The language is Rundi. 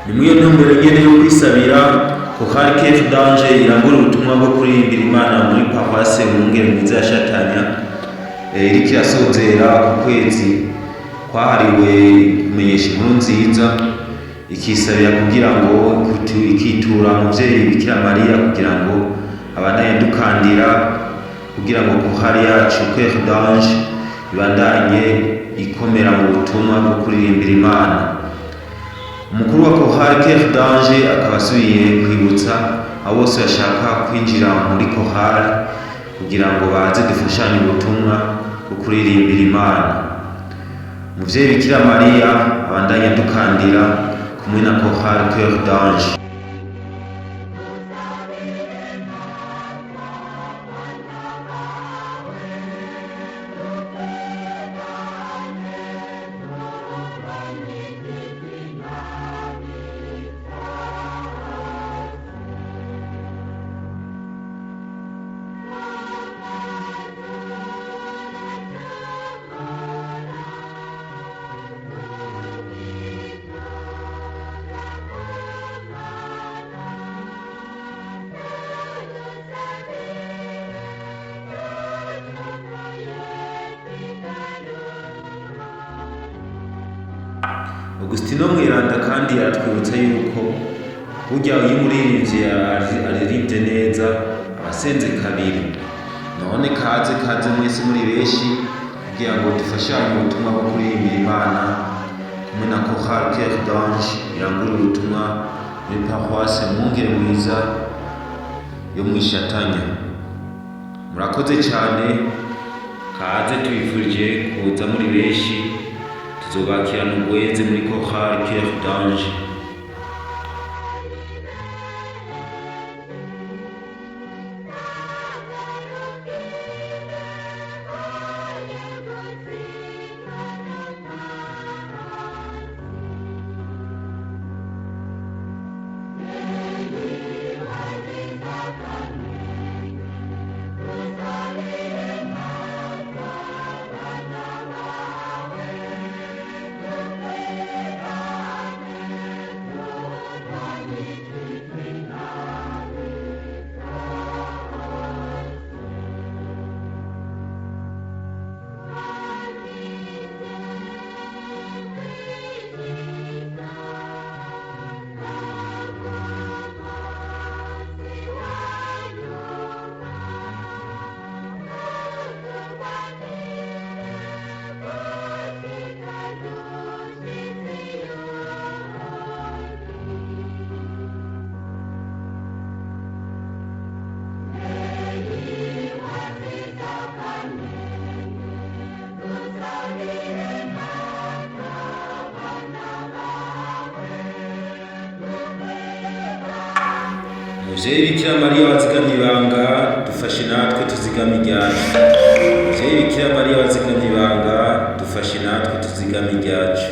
Ni muri iyo ntumbero nyene yo kwisabira, Chorale Chœur d'Ange irangura ubutumwa bwo kuririmbira Imana muri Paroisse Umwungere Mwiza ya Shatanya, iriko irasozera ku kwezi kwahariwe kumenyesha inkuru nziza, ikisabira kugira ngo ikitura Muvyeyi Bikira Mariya kugira ngo abandanye dukandira kugira ngo chorale yacu Chœur d'Ange ibandanye ikomera mu butumwa bwo kuririmbira Imana. Umukuru wa Chorale Chœur d'Ange akaba asubiye kwibutsa abo bose bashaka kwinjira muri chorale kugira ngo baze dufashanye ubutumwa bwo kuririmbira Imana. Muvyeyi Bikira Mariya abandanye dukandira kumwe na Chorale Chœur d'Ange. Augustino Mweranda kandi aratwibutsa yuko burya iyo umuririmbyi aririmbye neza aba asenze kabiri. None kaze, kaze mwese muri benshi kugira ngo dufashanye ubutumwa bwo kuririmbira Imana kumwe na Chorale Chœur d'Ange irangura ubutumwa muri Paroisse Mwungere Mwiza yo mw'Ishatanya. Murakoze cyane, kaze, tubifurije kuza muri benshi, tuzobakirana ubweze muri Chorale Chœur d'Ange. Muvyeyi Bikira Mariya wazigamye ibanga, dufashe natwe tuzigame iryacu. Muvyeyi Bikira Mariya wazigamye ibanga, dufashe natwe tuzigame iryacu.